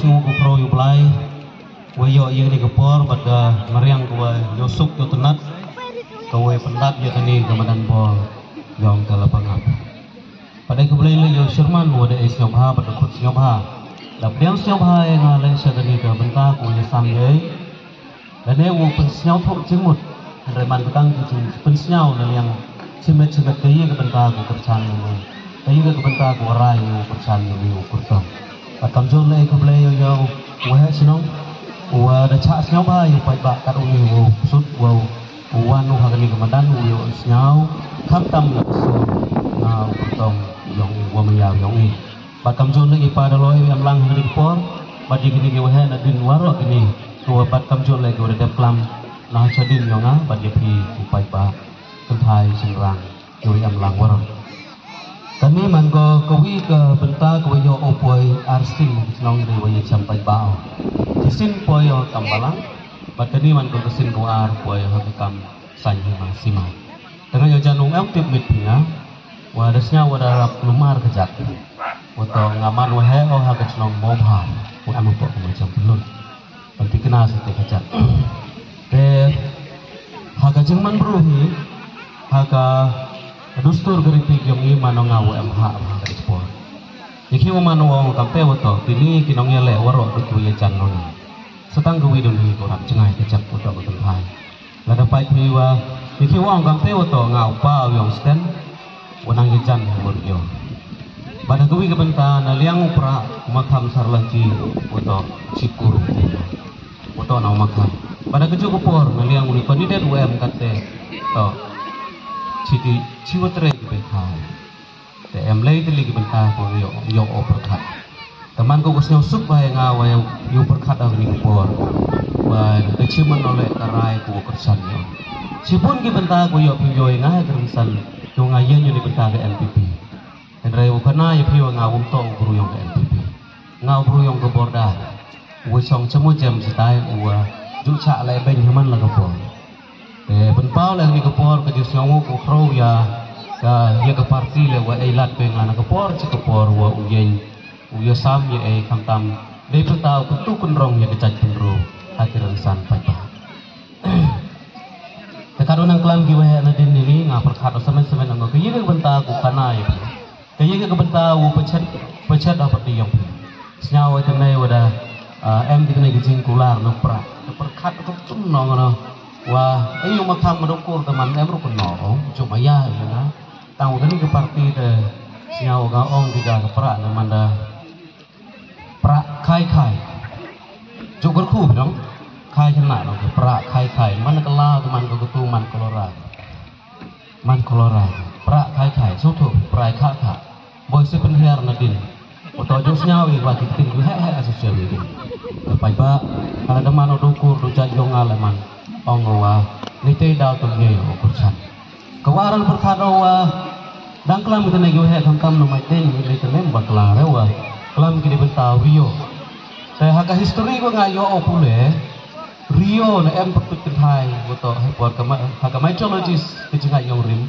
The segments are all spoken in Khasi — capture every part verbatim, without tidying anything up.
Ko khraw ïa u Blai, wa ïoh ïa kane ka por bad ka mariang ka wa ïoh suk ïoh tnat, ka wa pyndap ïa kane ka madan bol jong ka Lapangap. Bad ai ka Blai leh ïa u Sherman wa da ai sngewbha bad da khot sngewbha. Da pdiang sngewbha ïa nga leh sha kane ka bynta ko ïa sam ïa. Lane u pynsngew thoh jingmut. Hynrei man ka tang ki jing pynsngew na liang shimet shimet ka ïa ka bynta ko kyrchan ïa u. Ka ïa ka bynta ko rai ïa u kyrchan ïa u kyrtong. Bad kam jot leh ka Blai ïa u wa heh shnong. Wa da chah sngewbha ïa u paidbah kat u ni u sut wa u wan u ha kane ka madan u ïa u sngew. Khamtam na ka sur na u kyrtong ïong u wa maya ïong i. Bad kam jot leh i pa da loi em lang ha kane ka por. Bad ïa kine ki wa heh na din waroh kine. Ko bad kam jot leh ki wa da dep klam na ha sha din ïong nga bad ïa phi u paidbah kynthai shynrang ki wa em lang waroh. Kane man ko ka wi ka bynta ka wa ïoh u poi ar sting shnong ri wa ïa cham paidbah. Ki sin poi ïoh kam balang. Bad kane man ko ka sin ko ar poi ha ka kam sain hima sima. Tengah ïoh jan ung em tip mit phi nga. Wa da sñiaw wa da rap lumar ka jat. Wa to nga man wa heh o ha ka chnong Mawbha. Wa em hapoh ka Mawjam Pynlut. Ban thikna sa te ka jat. Te ha ka jingman bru hi ha ka dustur ka riti yong i man o nga wa em ha ha ka por. Ïa ki wa man o nga kam te wa to kini ki nongïaleh waroh duk wa ïa jan nong. Sa tang ka wi don hi ko rap jngai ka jat wa to ka kynthai. Lada pait phi wa ïa ki wa ong kam te wa to nga u pa u yong sten wa nang ïa jan ha bor ïong. Bad ha ka wi ka bynta na liang u pra u Makham Sarlanchi wa to chi kur wa to na u Makham. Bad ha ka juk u por na liang u ni pandit wa em kat te to chi ti chi wa tre ki bynta. Te em lei te lei ki bynta ko ïoh ïoh o pyrkhat. Te man ko ko sñiaw suk ba ïa nga wa ïoh pyrkhat ha kani ka por. Wa da chi man nole ka rai ko kyrsan ïoh. Chi bun ki bynta ko ïoh pynjoi nga ha kyrsan ko nga ïa ñu ni bynta ka N P P. Hynrei u khana ïa phi wa nga wum to u bru yong ka N P P. Nga u bru yong ka border. U wa shong chamo jem sitai u wa ju chah lai beng ha man la ka por. Te pynpaw leh ni ka por ka jingsngewnguh ka khrew ïa ka ïa ka parti leh wa ei lad pyngan na ka por chi ka por wa u ïeng u ïa sam ïa ei khamtam dei pyntaw ka tu kynrong ïa ka jait pynru ha ki rynsan paidbah. Te ka don nang klam ki waheh na din ni nga pyrkhat u semen semen nga ka ïa ka bynta ku kana ïa ka ïa ka bynta u pachet pachet ha pati ïong phi. Sñiaw ïa tynai wa da em ki tynai ki jingkular na pra. Ka pyrkhat ka tun nong na wa ei u Makham ma dong kur ta man em ru kun no ong jong ma ya ïa na. Tang wa kani ka parti te sñiaw ga ong ki ga ka pra na man da pra khai khai. Jong kyrkhu dong khai kena dong pra khai khai man ka la ta man ka tu man kolora. Man kolora pra khai khai so tho pra kha kha. Boi se pynhiar na din. Oto jong sñiaw i wa ki tin ju heh heh a social media. Pai ba ala da man o do kur do jait yong ala man ong wa ni te daw to ye o kurchan. Ka wa ran pyrkhat o wa dang klam kita ne yu heh khamtam na mai ten ni te nem ba kla re wa klam ki di bynta rio. Te ha ka history ko nga yo o pule rio na em pyrkut kynthai wa to ha por ka ma ha ka mythologist ka jingai yong rim.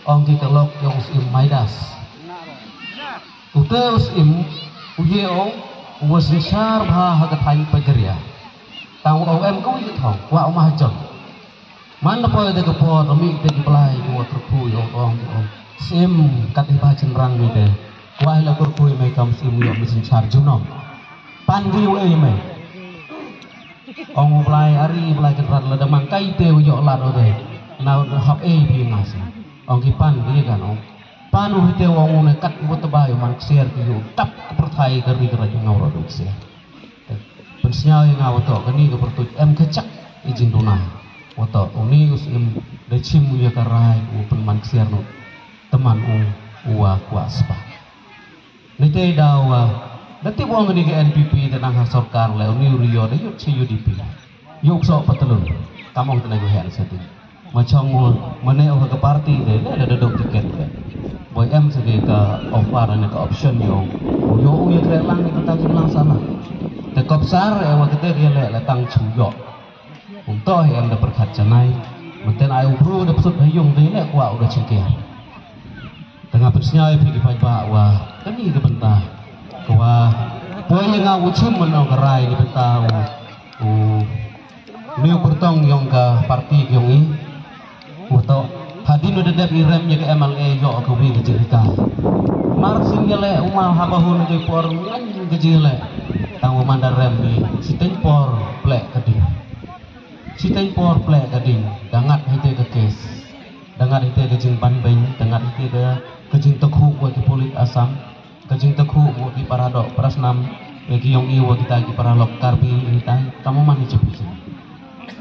Ong ki ka lok ïa u Syiem Midas. U te u Syiem u ye ong u wa synshar bha ha ka thaiñ Pagaria. Tang u em ka u ïa thong wa u mahajon. Man da poi da ka por da mi te ki blai ki wa kyrkhu ïa ong ong Syiem kat i ba chynrang mi te. Wa ïa la kyrkhu ïa me kam Syiem ïa me synshar junom. Pan ki u ei me. Ong u blai ari blai kynrad la da man kai te u ïoh lad u te. Na hap ei phi ngas. Ong ki pan ki kan ong. Pan u hite u ong u ne kat u tbai u man ksiar ki u tap ka pyrthai ka ri ka raj u ngau rod u ksiar. Pynsñiaw ïa nga u to kani ka pyrtuit em ka chak i jingduna. U to uni u Syiem da chim u ïa ka rai u pynman ksiar nu. Teman u u wa kwah spa. Ni te daw da tip ong ni ka N P P te nang ha sorkar le uni u rio da yut chi U D P. Yuk so patlun. Kam ong te na gu hen sa ti. Ma chong mu ma ne ong ka party te le da dok tiket te. Boi em sa ka offer ne ka option yo. Yo u ya kre lang ni ka ta jing lang sana. Te kopsar e wa kete dia le le tang chu yo. Um to em da perkhat chanai. Menten ai u bru da psut ha yung te le kwa u da chingkia. Tengah pynsñiaw ïa phi ki paidbah wa kani ka bynta ka wa Poi ïa nga u chim mynno ka rai ni bynta u, u, ne u kyrtong yong ka parti yong i. U to hadien u da dep i rem ïa ka M L A ïoh ka wi ka jinghikai. Mar sing ïa le u ma haba hun ka por ngan ka jing le. Tang u man da rem ni siteng por plek ka ding. Siteng por plek ka ding da ngat hite ka kes. Da ngat hite ka jingban beng, da ngat hite ka ka jingtakhu wa ki pulit Assam. Ka jingtakhu wa ki para doh para snam, eh, ki yong i wa kita ki para lok Karbi, eh, kita, tamo man i chip i chip.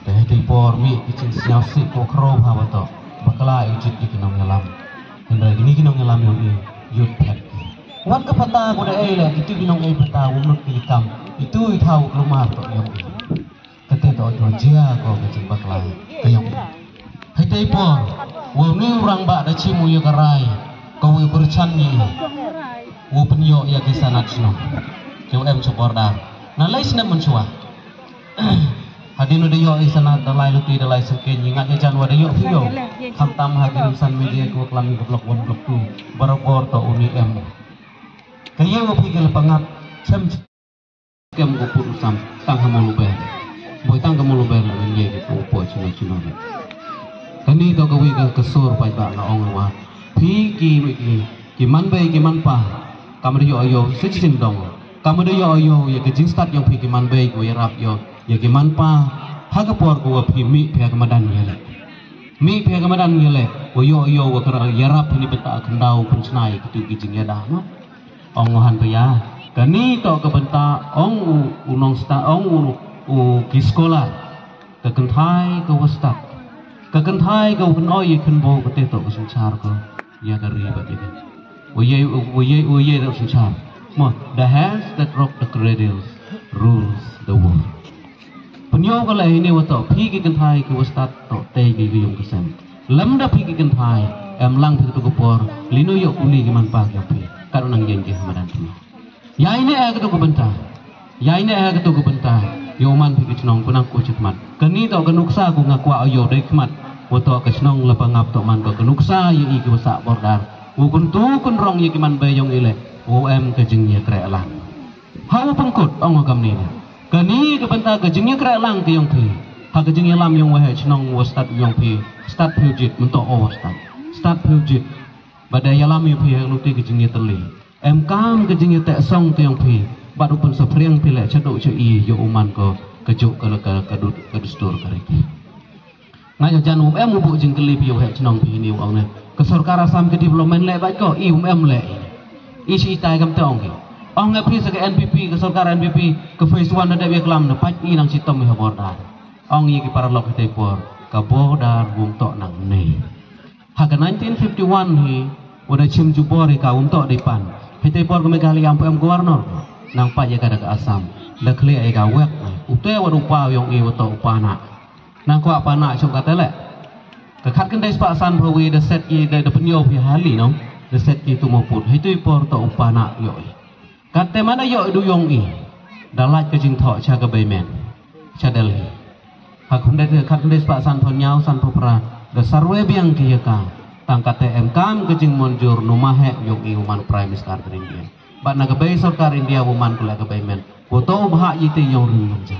Te hei te por mi ki jingsngewsih ko khro bha wa to. Bakla i jit i ki nongïalam. Hynrei kini ki nongïalam yong i, yut phet. Wat ka pata ko da ei le, kitu ki nong ei pata, wa mut ki kam. Itu i thaw klumar to yong i. Kate to jia ko ka jingbakla ka yong. Hei te por, wa ni u rangbah da chim u ïa ka rai, ka wi pyrchan ni. Wa pynïoh ïa ki sanad shnong. Ki wa em sha border. Na lai snem mynshuwa. Hadien u da ïoh i sanad da lai luti da lai sengkeiñ, ngat ïa jan wa da ïoh phi ïoh. Khamtam ha ki rim san media ki wa klam ïa ka block one, block two. Barabor to u ni em. Ka ïa wa phi ki la pangap, chem Kem ko put u sam, tang ha Mawlai Bel. Boi tang ka Mawlai Bel la ngi ki pu po chino chino le. Kani to ka wi ka ka sur paidbah nga ong wa. Phi ki wi ki, ki man bei ki man pa. Kam da ïoh ïoh, si chi dong. Kam da ïoh ïoh, ïa ka jingstad yong phi ki man bei, ko ïarap ïoh, ïa ki man pa. Ha ka por ko wa phi mih phi ha ka madan ïa le. Mih phi ha ka madan ïa le, ko ïoh ïoh, wa ka ïarap phi ni bynta ka khyndaw, pynchna ïa kitu ki jingïada, no? Ong u han paya. Kani to ka bynta ong u, u nongstad, ong u, u ki scholar. Ka kynthai ka wa stad. Ka kynthai ka wa kynoi ïa kynbo, kate to ka synshar ko. Ïa ka ri bad ïa ka. U ye, u ye, u ye to synshar. Mo, the hands that rock the cradles rules the world. Pynïoh ka leh ine wa to, phi ki kynthai ki wa stad to, te ki ki yung ki sem. Lem da phi ki kynthai, em lang phi tu ka por, lino ïoh kuli ki man pa ki phi, kat u nang yen ki hamadan phi. Ïa ine eh ka tu ka bynta. Ïa ine eh ka tu ka bynta. Ïoh man phi ki chnong, ku nang ku chikmat. Kani to ka nuksa ku nga kwah ïoh dei khmat. Wa to ka chnong la pangap to man ko ka nuksa ïa i ki wa sah border. U kuntu kunrong ïa ki man bei yong i le. U em ka jingïakreh lang. Ha u pangkut, ong u kamni ne. Kani ka bynta ka jingïakreh lang ka yong phi. Ha ka jingïalam yong wa he chnong wa stad yong phi. Stad phi u jit, mynto o wa stad. Stad phi u jit. Bad da ïalam yong phi ha luti ka jingïatylli. Em kam ka jingïateh song ka yong phi. Bad u pynsaphriang phi le chaduh cha i ïoh u man ko ka juk ka ka ka dut ka dustur ka ri. Nga ïa jan um em u buh jingkylli phi ïa u heh chnong phi ni u ong ne. Ka sorkar Assam ka development leh bad ko i um em leh. I shi itai kam te ong ki. Ong nga phi sa ka N P P, ka sorkar N P P, ka phase one na dep ïa klam na pait i nang chitom ïa border. Ong ïa ki paralok hitai por, ka border um toh nang ne. Ha ka nineteen fifty-one hi, u da chim jubor ïa ka um toh dei pan. Hitai por ka Meghalaya um em governor. Nang pait ïa ka da ka Assam. Da khlieh ïa ka wek. U te wa u pa yong i wa toh u pa na. Nang kwah pa na chong kata le. Ka khat khyndai spah san phew wi da set ki da, da pynïoh phi hali nong. Da set ki tu mo put. Hei tu i por to u pa na ïoh i. Kate man da ïoh i du yong i. Da lait ka jingthoh cha ka Beimen. Cha Delhi. Ha khyndai khat khyndai spah san phew ñiaw san phew phra. Da sarwe biang ki ïa ka. Tang kate em kam ka jingmynjur nu ma he yong i u man Prime Minister ka India. Bad na ka bei sorkar India u man kula ka Beimen. Ko to u bha ïa te yong ring nang ja.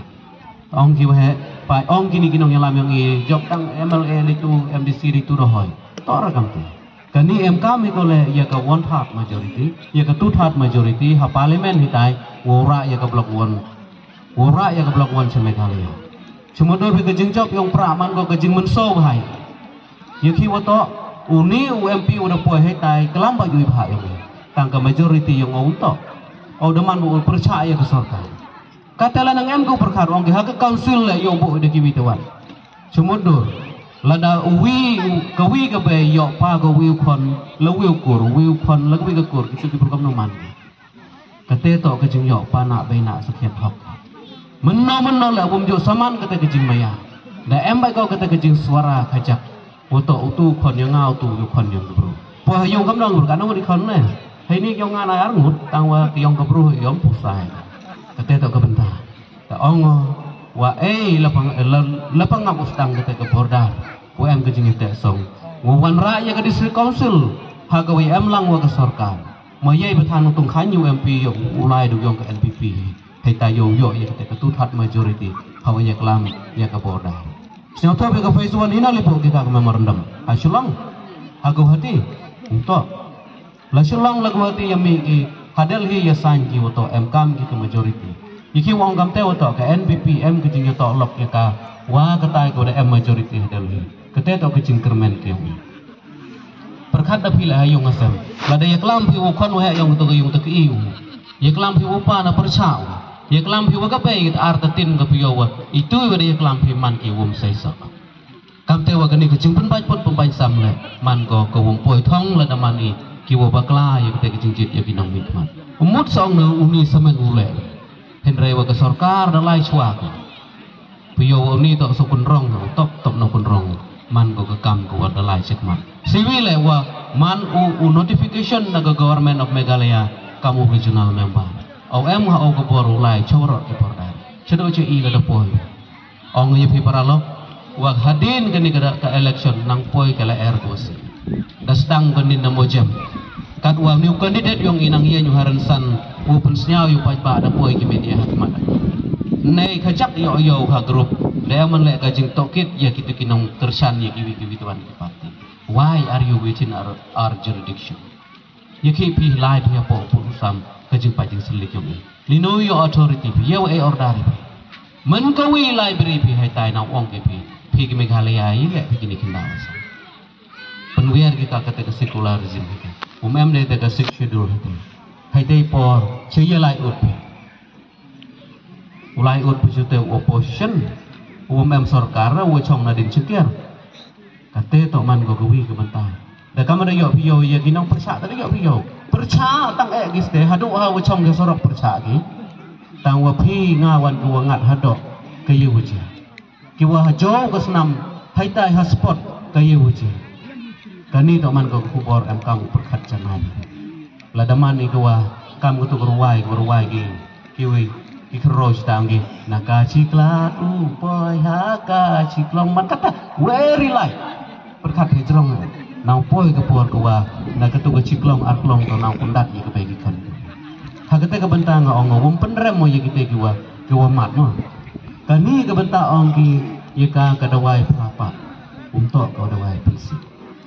Ong ki wa he, pa ong kini ki nongïalam yong i, jop tang M L A le tu, M D C le tu dohoi. To ra kam te. Kani em kam i ko le ïa ka one third majority, ïa ka two third majority, ha parliament hitai, u ra ïa ka block one. U ra ïa ka block one cha Meghalaya. Chuma do bi ka jingjop yong pra man ko ka jingmynsaw bha i. Ïa ki wa to, u ni u M P u da poi hei tai, klam ba yui bha yong i. Tang ka majority yong u to. U da man u pyrchah ïa ka sorkar. Kata la nang em ka u pyrkhat ong ki ha ka council le ïoh buh da ki wi te wan. Chuma do, lada u wi, u, ka wi ka bei ïoh pa ka wi u khon, la wi u kur, u wi u khon, la ka wi ka kur, ki tu ki program no man. Kate to ka jingïoh pa na bei na sakhiat hok. Mynno mynno la bum ju saman kate ka jingmaya. Da em bai ko kate ka jingswara ka jak. Uto utu khon ïa nga utu ïa khon ïa bru. Po ha ïong kam nong bru ka nong di khon ne. Hei ni ïong nga na ar ngut tang wa ki ïong ka bru ïong pusai. Kate to ka bynta. Ta ong wa ei la pang la, la pang ngap u stang kate ka border. Wa em ka jingïateh song. Wa wanrah ïa ka district council. Ha ka wa em lang wa ka sorkar. Ma ïai ba than u tong khan ïa u M P ïa u lai du ïong ka N P P. Hei ta ïoh ïoh ïa kata ka two third majority. Hawa ïa klam ïa ka border. Sñiaw thop ïa ka phase one ina lipo kita ka memorandum. Ha Shillong. Ha Guwahati. Untuk. La Shillong la Guwahati ïa mi ki. Ha Delhi ïa sign ki wato em kam ki ka majority. Ïa ki wong kam te wato ka N P P em ka jing ïa to lok ïa ka. Wa kata ka wa da em majority ha Delhi. Kata to ka jing kermen ki. Pyrkhat da phi la ha ïung ha sem. Lada ïa klam phi u khon u heh ïong tu ka ïung ta ka iu. Ïa klam phi u pa na pyrchah u. Ïa klam phi wa ka bei ta ar ta tin ka phi ïoh wa. Itu wa da ïa klam phi man ki wum sai sa. Kam te wa kani ka jing pynbait put pynbait sam le. Man ko ka wum poi thong lada man i. Ki wa bakla ïa ka te ka jingjit ïa ki nong mit man. Umut sa ong na uni samen u le. Hynrei wa ka sorkar da lai chwa ka. Phi ïoh wa uni to so kunrong, top top na kunrong. Man ko ka kam ko wa da lai chekmat. Siwi le wa man u, u notification na ka Government of Meghalaya kam u regional member. Au em ha au ka bor u lai chawrot ki bor dai. Chedo che i la da poi. Ong ïa phi paralok. Wa hadin kani ka da ka election nang poi ka la er ko si. Da stang kani na mojem. Kat wa new candidate yong inang ïa ñu haran san u pynsñiaw yu paj ba da poi ki media ha khmat. Nei ka jak yo yo ha group da man le ka jing tokit ïa kitu ki nong kyrshan ïa kiwi kiwi tuan ki party. Why are you within our, our jurisdiction? Ïa ki phi lai phi hapo pu sam ka jing paj jing selik yong i. Lino yo authority phi ïa wa e order phi. Man ka wi lai bri phi hai tai na ong ki phi. Phi ki Meghalaya i le phi ki ni kinda sam. Pynwiar kita kata ka secularism kita. Um em dei ta ka Sixth Schedule kita. Hai dei por che ïa lai ut. U lai ut pu chute u opposition. Um em sorkar u chong na din chutiar. Kate to man ko kawi ka bynta. Da kama da yo phi yo ya ki nong pyrchah da yo phi yo. Pyrchah tang eh ki ste hadu ha u chong ka sorok pyrchah ki. Tang wa phi nga wan ka wa ngat hadu ka yu wa che. Ki wa ha jaw ka snam, hai tai ha spot, ka ye wu chi. Kani to man ka khubor em kam u pyrkhat jangan. Lada man i ka wa, kam ka tu ka ruwai, ka ruwai ki, ki wi, ki khroj tang ki. Na ka chi klat, u, poi ha ka chi klong man kata, very light. Pyrkhat he jrong, nang poi ka por ka wa, na ka tu ka chi klong, ar klong, to nang kundat i ka bai ki khon. Ha kata ka bynta nga ong, wum pynrem mo ye ki te ki wa, ki wa mat mo. Kani ka bynta ong ki ïa ka ka dawai phrapa. Um toh ka dawai pynsi.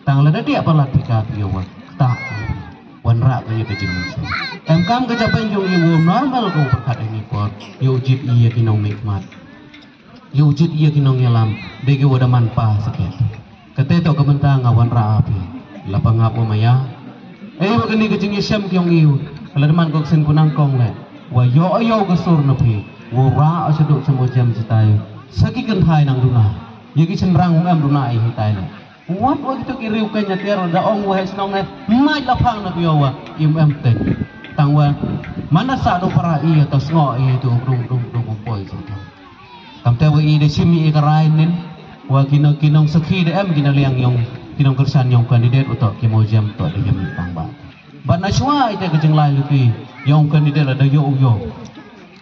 Tang lada dia palat pika pia wan. Kta. Wan ra ka ïa ka jingmynsi. Em kam ka japan jong ïa u normal ka u pyrkhat ïa ni por. Ïa u jit ïa ki nong mik mat. Ïa u jit ïa ki nong ïalam. Dei ki wa da man pa sakit. Kate to ka bynta nga wan ra api. Lapa ngap wa maya. Eh wa kani ka jingisem ki ong iu. Kala da man ko ksin kunang kong le. Wa yo yo ka sur na phi. Wa ra a chaduk chamo jam jitai. Saki kan thai nang duna. Ye ki chen rang em duna ai hitai le. Wat wa kitu ki riu kanya tiar da ong wa hesnong ne. Mai la phang na phi wa. Im em ten. Tang wa. Mana sa do para i ta sngo i tu dung dung dung poi sa. Kam te wa i da shim i ka rai nin wa ki nong ki nong sakhi da em ki na liang yong ki nong kersan yong kandidet uto ki mo jam to da jam tang ba. Ba na shwa i te ka jinglai luti yong kandidet la da yo u yo.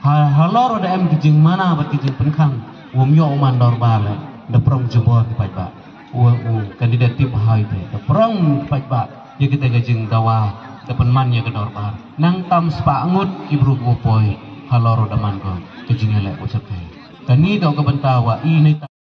Ha halor da em ki jingmana ba ki jingpynkhang wom yo u man dor ba le da prong jubor ki paj ba. U u kandidet tip hai te da prong ki paj ba. Ye ki te ka jingdawa da pynman ye ka dor ba. Nang tam spa ngut ki bru ki poi halor da man ko ki jinglai u chakai. Kani dok ka bynta wa i ni